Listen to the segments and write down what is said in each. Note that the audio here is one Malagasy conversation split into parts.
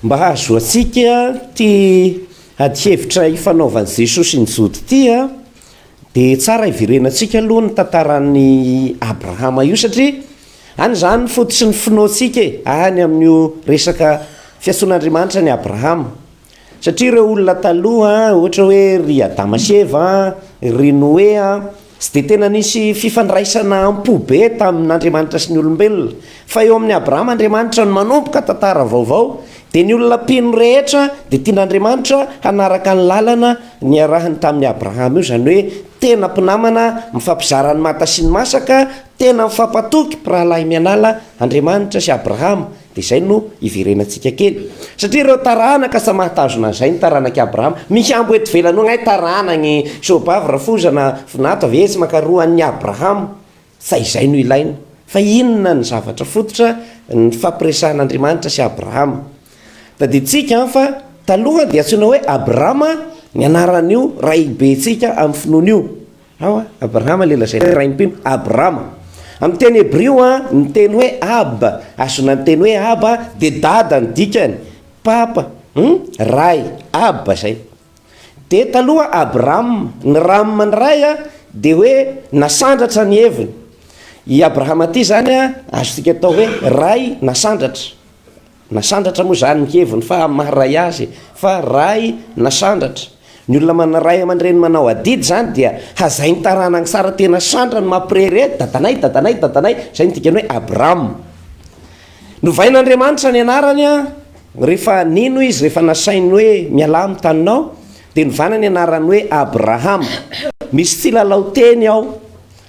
Mba hahazoantsika ity adihevitra ifanaovan'i Jesoa sy ny Jody ity dia tsara hiverenantsika aloha ny tantaran'i Abrahama io satria any izany ny fototry ny finoantsika e, any amin'io resaka fiantsoan'Andriamanitra an'i Abrahama. Satria ireo olona taloha, ohatra hoe ry Adama sy Eva, ry Noe, tsy dia tena nisy fifandraisana am-po be tamin'Andriamanitra sy ny olombelona. Fa eo amin'i Abrahama Andriamanitra no manomboka tantara vaovao, dia ny olona mpino rehetra dia tian'Andriamanitra hanaraka ny lalana niarahany tamin'i Abrahama io, izany hoe tena mpinamana, mifampizara ny mata sy ny masaka, tena mifampatoky, mpirahalahy mianala Andriamanitra sy Abrahama. Dia izay no iverenantsika kely. Satria ireo taranaka sa mahatazona an'izay ny taranak'i Abrahama. Mihambo eto ivelany eo ngay taranagny Sobavy, Rafozana, Vinato avy etsy mankaroa an'i Abrahama. Sa izay no ilaina. Fa inona ny zavatra fototra nifampiresahan'Andriamanitra sy Abrahama? Tadidintsika an fa taloha dia antsoina hoe Abrama ny anaran'io raibentsika amin'ny finoana io. Ao a, Abrahama ilay lazaina hoe rain'ny mpino, Abrama. Amin'ny teny hebrio a, ny teny hoe Ab, azona ny teny hoe Aba dia dada ny dikany, papa, hum, ray, Ab izay. Dia taloha Abram, ny ram ny ray a, dia hoe nasandratra ny heviny. I Abrahama ity izany a, azontsika atao hoe ray nasandratra. Nasandratra moa izany ny heviny fa amin'ny maha ray azy fa ray nasandratra. Ny olona manana ray aman-dreny manao adidy izany dia hazain'ny taranany tsara tena sandrany mampirehareha dadanay dadanay dadanay izay no dikany hoe Abrama. Novain'Andriamanitra ny anarany rehefa nino izy rehefa nasainy hoe mialà amin'ny taninao dia novana ny anarany hoe Abrahama. Misy tsilalao teny ao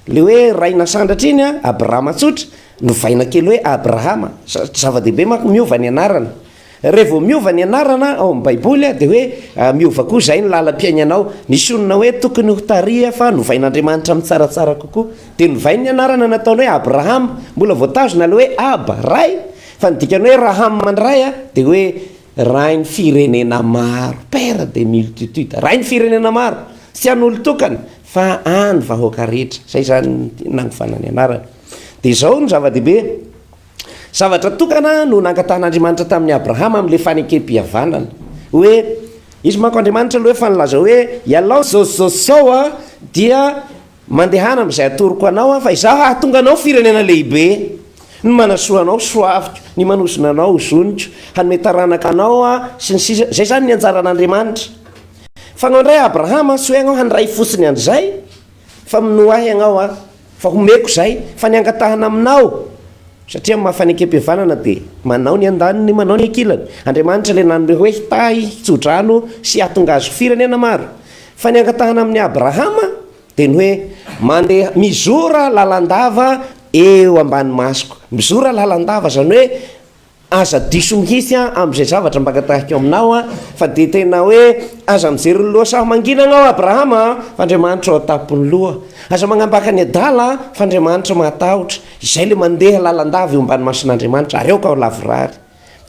Le hoe ray nasandratra iny an, Abrama tsotra, novaina kely hoe Abrahama. Zava-dehibe manko miova ny anarana. Raha vao miova ny anarana ao amin'ny baiboly dia hoe miova koa izay ny lalam-piainanao. Nisy olona hoe tokony ho tariha fa novain'Andriamanitra amin'ny tsaratsara kokoa. Dia novainy ny anarana nataony hoe Abrahama. Mbola voatazona ilay hoe Ab, ray, fa ny dikany hoe Raham indray dia hoe rain'ny firenena maro, père des multitudes, rain'ny firenena maro, tsy an'olon-tokana. Fa any vahoaka rehetra. Zay zany ny nanovana ny anarany. Dia izao no zava-dehibe, zavatra tokana no nangatahan'Andriamanitra tamin'i Abrahama amin'ilay fanekem-pihavanana. Hoe, izy manko Andriamanitra aloha efa nilaza hoe, ialao zao sy zao sy zao an, dia mandehana amin'izay atoroko anao an, fa izaho hahatonga anao firenena lehibe. Ny manasoa anao soaviko, ny manozona anao hozoniko, hanome taranaka anao aho, sy ny sisa Izay izany ny anjaran'Andriamanitra. Fa agnao ndray Abrahama, tsy hoe agnao handray fotsiny an'izay, fa minoa ahy agnao aho, fa homeko izay, fa ny angatahana aminao, satria amin'ny maha fanekem-pihavanana dia manao ny andaniny, manao ny ankilany. Andriamanitra ilay nanome hoe hitahy, hitso-drano sy hahatonga azy ho firenena maro. Fa ny angatahana amin'i Abrahama dia ny hoe mandeha, mizora lalandava eo ambany masoko. Mizora lalandava, izany hoe Aza diso mihitsy an amin'izay zavatra mba angatahiko aminao an, fa dia tena hoe aza mijery ny lohasaha mangina agnao Abrahama an, fa Andriamanitra ao an-tampon'ny loha. Aza magnambaka ny adala an, fa Andriamanitra mahatahotra. Izay le mandeha lalandava eo ambany mason'Andriamanitra, ary aoka ho lavorary.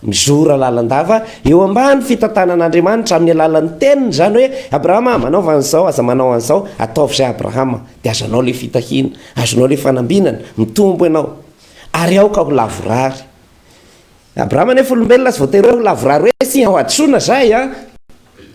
Mizora lalandava eo ambany fitantanan'Andriamanitra amin'ny alalan'ny teniny izany hoe, Abrahama manaova an'izao, aza manao an'izao, ataovy izay Abrahama, dia azonao le fitahiana, azonao le fanambinana, mitombo ianao. Ary aoka ho lavorary. Abrahama anefa olombelona tsy voatery hoe ho lavorary hoe tsy ao hadisoana izay an!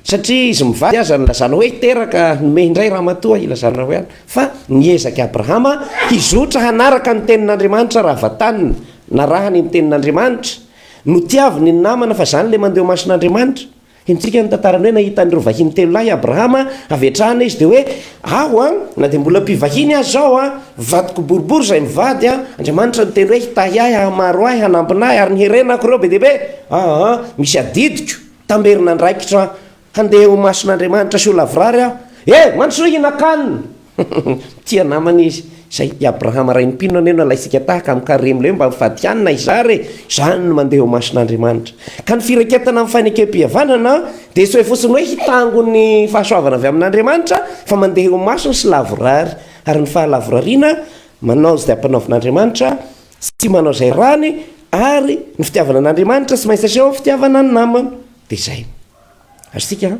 Satria izy mivady aza nilazana hoe hiteraka hanome indray ramatoa hilazana hoe an! Fa niezaka i Abrahama hizotra hanaraka ny tenin'Andriamanitra raha vataniny, narahany ny tenin'Andriamanitra, notiaviny ny namana fa izany ilay mandeha eo imason'Andriamanitra. Henontsika ny tantarany hoe nahita an'ireo vahiny telo lahy i Abrahama, avy hatrany izy dia hoe, Aho an, na dia mbola mpivahiny aza izao an, vadiko boribory izay mivady an, Andriamanitra niteny hoe hitahy ahy, hahamaro ahy, hanampina ahy, ary ny herenako ireo be dia be. Aa, misy adidiko, tamberin'andraikitra aho, handeha eo imason'Andriamanitra sy ho lavorary aho. E, mandrosoa hihinan-kanina! Tia namana izy. Izay i Abrahama rain'ny mpino anie no alaintsika tahaka amin'ny karemy ilay hoe mba mifady hanina izary e! Izany no mandeha eo imason'Andriamanitra. Ka ny firaketana amin'ny fanekem-pihavanana dia tsy hoe fotsiny hoe hitango ny fahasoavana avy amin'Andriamanitra fa mandeha eo imasony sy lavorary. Ary ny fahalavorariana manao izay ampanaovin'Andriamanitra, tsy manao izay rany, ary ny fitiavana an'Andriamanitra tsy maintsy aseho amin'ny fitiavana ny namana. Dia izay. Azontsika an?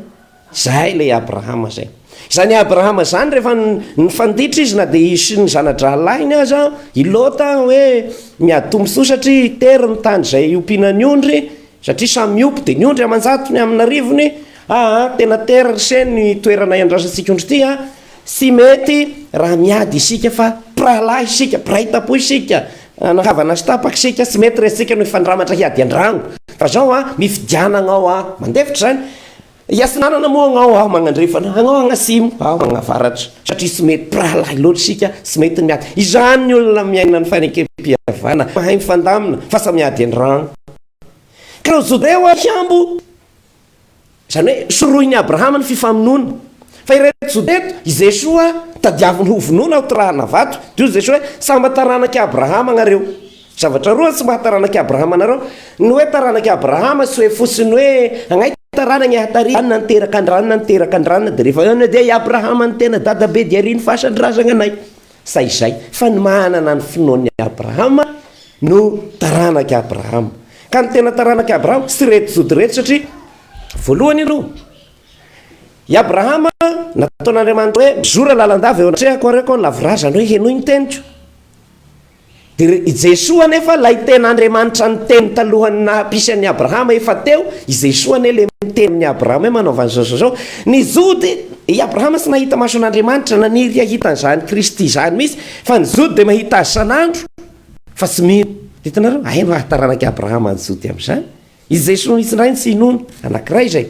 Izay ilay Abrahama izay. Izany Abrahama izany rehefa nifanditra izy na dia izy sy ny zana-drahalahiny aza, i Lota hoe miady tombontsoa satria tery ny tany izay iompiana ny ondry, Satria samy miompy dia ny ondry aman-jatony amin'arivony, aa tena terre ry se ny toerana iandrasantsika ondry ity a, tsy mety raha miady isika fa mpirahalahy isika, mpiray tampo isika, havana sy tapaka isika, tsy mety resitsika no hifandramatra hiady an-drano fa zao a, mifidiana agnao a, mandefitra zany. Hiatsinanana moa agnao aho magnandrefana, agnao agnasimo, aho magnavaratra, satria tsy mety mpirahalahy loatra isika, tsy mety ny miady. Izany ny olona miaina ny fanekem-pihavana, mahay mifandamina, fa sa miady an-drano. Ka ireo Jodeo ary hiambo, izany hoe sorohin'i Abrahama ny fifamonoana. Fa ireto Jody ireto, i Jesoa tadiaviny hovonoina hotorahana vato, dia hoy Jesoa hoe, samba taranak'i Abrahama agnareo. Zavatra roa tsy maha taranak'i Abrahama anareo, ny hoe taranak'i Abrahama tsy hoe fotsiny hoe agnay taranany ahatary ranona niteraka an-dranona niteraka an-dranona dia rehefa eo dia i Abrahama no tena dadabe dia ary ny fasan-drazagna anay. Sa izay fa ny manana ny finoan'i Abrahama no taranak'i Abrahama. Ka ny tena taranak'i Abrahama tsy ireto Jody ireto satria voalohany aloha i Abrahama nataon'Andriamanitra hoe mizora lalandava eo anatrehako areo koa lavirazany hoe henoy ny teniko. Dia i Jesoa anefa ilay tena Andriamanitra niteny talohan'ny naha-mpisy an'i Abrahama efa teo, i Jesoa anie ilay miteny amin'i Abrahama hoe manaova an'izao sy izao. Ny Jody, i Abrahama tsy nahita maso an'Andriamanitra, naniry hahita an'izany Kristy izany mihitsy, fa ny Jody dia mahita Azy isan'andro fa tsy mino. Hitanareo? Hay no haha-taranak'i Abrahama ny Jody amin'izany. I Jesoa mihitsy indray no tsy inoana. Anankiray izay.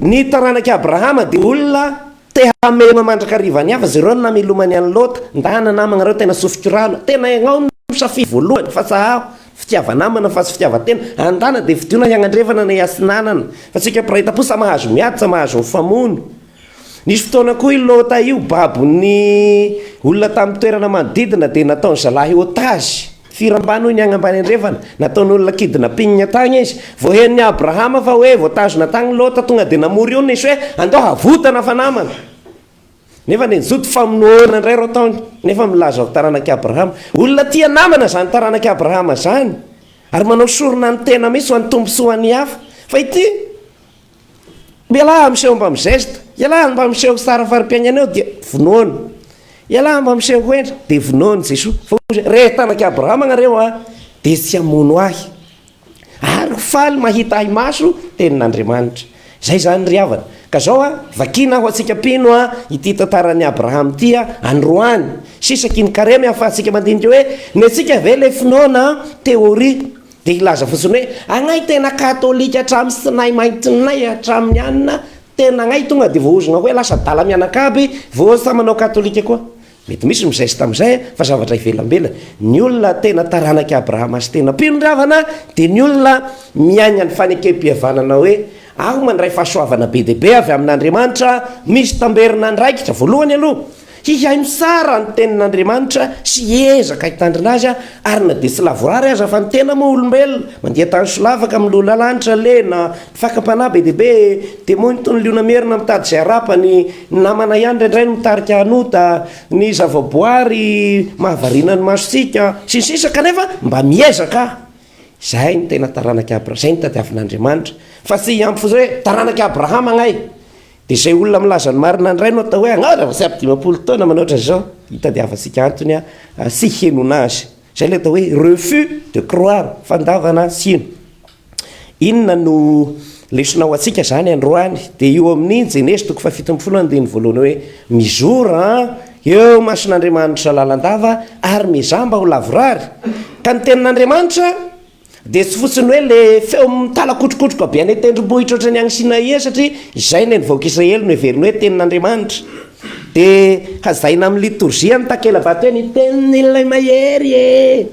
Ny taranak'i Abrahama dia olona te hamelona mandrakariva ny hafa. Jereo ny namelomany an'i Lota. Ndana namagna reo tena sofiko rano. Tena ianao no misafidy voalohany fa tsa aho. Fitiava-namana fa tsy fitiavan-tena. Andana dia fidiona hiagnandrefana na hiasinanana. Fa tsika mpiray tampo sa mahazo miady sa mahazo mifamono. Nisy fotoana koa i Lota io babon'ny olona tamin'ny toerana manodidina dia nataon'ny zalahy otage. Firy ambany hoy ny agny ambany andrefana. Nataon'olona kidnapping tagny izy. Vao henon'i Abrahama fa hoe voatazona tagny Lota tonga dia namory olona izy hoe andao havotana fa namana. Nefa dia nizoto famonoana indray reo taony nefa milaza ho taranak'i Abrahama. Olona tia namana zany taranak'i Abrahama zany ary manao sorona ny tena mihitsy ho an'ny tombontsoan'ny hafa. Fa ity Ialahy miseho mba mi-geste, ialahy mba miseho tsara fari-piainana eo dia vonoana. Ialahy mba miseho hendry dia vonoana Jesoa. Fa hoy izy, re tanak'i Abrahama nareo a, dia tsy hamono ahy. Ary ho faly mahita ahy maso tenin'Andriamanitra. Izay izany ry havana. Ka zao a, vakiana ho antsika mpino a, ity tantaran'i Abrahama ity a, androany. Sisaky ny karemy ahafahantsika mandinika hoe, ny antsika ve ilay finoana théorie? Dia hilaza fotsiny hoe agnay tena katolika hatramin'ny sinay maintinay hatramin'ny anona tena agnay tonga dia voahozona hoe lasa adala mianakaby vao sa manao katolika koa. Mety misy mizesta amin'izay fa zavatra ivelambelany. Ny olona tena taranak'i Abrahama sy tena mpino ry havana dia ny olona miaina ny fanekem-pihavanana hoe aho mandray fahasoavana be dia be avy amin'Andriamanitra misy tamberin'andraikitra voalohany aloha Hihaino tsara ny Tenin'Andriamanitra sy hiezaka hitandrina azy aho, ary na dia tsy lavorary aza, fa ny tena moa olombelona, mandia tany solafaka, milola lanitra, lena, fakam-panahy be dia be, demony toy ny liona mierona mitady izay harapany, ny namana ihany indraindray no mitarika hanota, ny zavaboary mahavariana ny masontsika, sy ny sisa Kanefa mba miezaka aho. Izay no tena taranak'i Abrahama, izay no tadiavin'Andriamanitra, fa tsy hiampy fotsiny hoe taranak'i Abrahama agnay. Dia izay olona milaza ny marina indray no atao hoe angaha raha vao tsy ampy 50 taona manao ohatran'izao, hitadiavantsika antony sy hihenoana azy. Izay ilay atao hoe refus de croire, fandavana tsy hino. Inona no lesona ho antsika izany androany? Dia io amin'ny Jenezy toko faha-17 andininy voalohany hoe mizora eo imason'Andriamanitra lalandava ary miezaha mba ho lavorary. Ka ny tenin'Andriamanitra Dia tsy fotsiny hoe le feo mitalakotrokotroka be any an-tendrombohitra ohatran'ny any Sinaia satria izay ny an'ny vahoaka Israely no heveriny hoe tenin'Andriamanitra. Dia hazaina amin'ny litorzia ny takela-bato hoe ny tenin'ilay mahery e!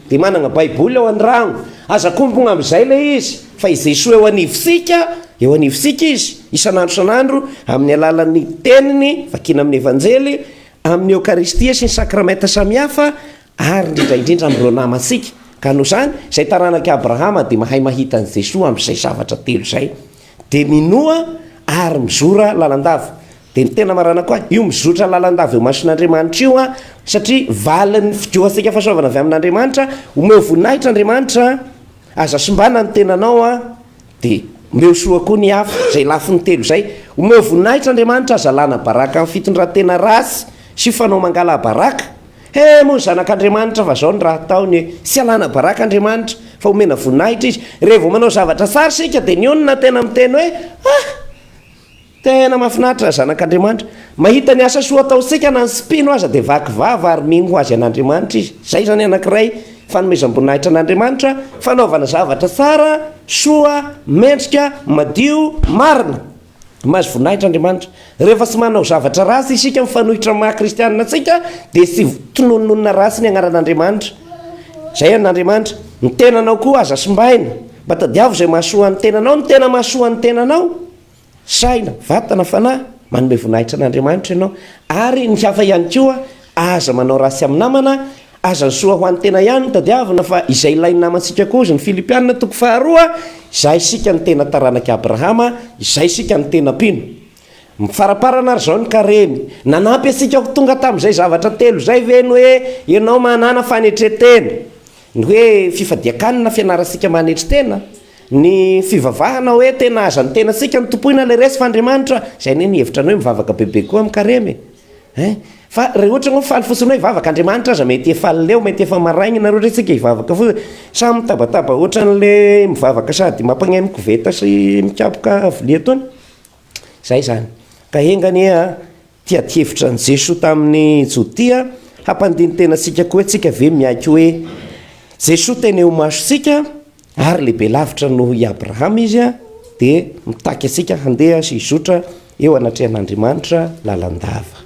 Dia manana baiboly ao an-drano. Aza kombogna amin'izay ilay izy fa i Jesoa eo anivontsika, eo anivontsika izy isan'andro isan'andro amin'ny alalan'ny teniny vakiana amin'ny Evanjely, amin'ny Eokaristia sy ny sakramenta samihafa ary indrindra indrindra amin'ireo namantsika. Ka noho izany, izay taranak'i Abrahama dia mahay mahita an'i Jesoa amin'izay zavatra telo izay. Dia minoa ary mizora lalandava. Dia ny tena marina koa, io mizotra lalandava eo imason'Andriamanitra io an, satria valin'ny fidiovantsika fahasoavana avy amin'Andriamanitra, omeo voninahitra Andriamanitra, aza simbana ny tenanao an, dia omeo soa koa ny hafa, izay lafiny telo izay. Omeo voninahitra Andriamanitra, aza alana baraka amin'ny fitondran-tena ratsy sy fanao mangala baraka. He moa ny zanak'Andriamanitra fa zao ny raha ataony e! Tsy alana baraka Andriamanitra! Fa omena voninahitra Izy. Rehefa vao manao zavatra tsara isika dia ny olona tena miteny hoe, Ah! Tena mahafinaritra ny zanak'Andriamanitra. Mahita ny asa soa ataontsika na ny tsy mpino aza dia vaky vava ary mino ho azy an'Andriamanitra izy. Izay izany anankiray fanomezam-boninahitra an'Andriamanitra, fanaovana zavatra tsara, soa, mendrika, madio, marina. Mahazo voninahitra Andriamanitra. Rehefa tsy manao zavatra ratsy isika mifanohitra amin'ny maha kristianina antsika dia tsy tonononona ratsy ny agnaran'Andriamanitra. Izay an'Andriamanitra. Ny tenanao koa aza simbaina. Mba tadiavo izay mahasoa ny tenanao, ny tena mahasoa ny tenanao. Saina, vatana, fanahy, manome voninahitra an'Andriamanitra ianao. Ary ny hafa ihany koa, aza manao ratsy amin'ny namana, aza ny soa ho an'ny tena ihany no tadiavina fa izay ilain'ny namantsika koa, hozy ny Filipiana toko faharoa, izay isika no tena taranak'i Abrahama, izay isika no tena mpino. Mifaraparana ary izao ny karemy. Nanampy antsika ho tonga tamin'izay zavatra telo izay ve ny hoe ianao manana fanetren-tena? Ny hoe fifadian-kanina fianarantsika manetry tena, ny fivavahana hoe tena aza ny tenantsika no tompoina ilay resy fa Andriamanitra, izay anie ny hevitra ny hoe mivavaka bebe koa amin'ny karemy e! Hein! Fa raha ohatra moa faly fotsiny hoe hivavaka Andriamanitra aza mety efa leo, mety efa maraina raha ohatra isika hivavaka fotsiny, samy mitabataba ohatran'le mivavaka sady mampagneno koveta sy mikapoka vilia tony, zay zany. Ka enga anie an! Tia adihevitra an'i Jesoa tamin'i Jodia, hampandini-tena antsika koa hoe tsika ve miaiky hoe Jesoa tena eo imasontsika ary lehibe lavitra noho i Abrahama Izy dia mitaky antsika handeha sy hizotra eo anatrehan'Andriamanitra lalandava.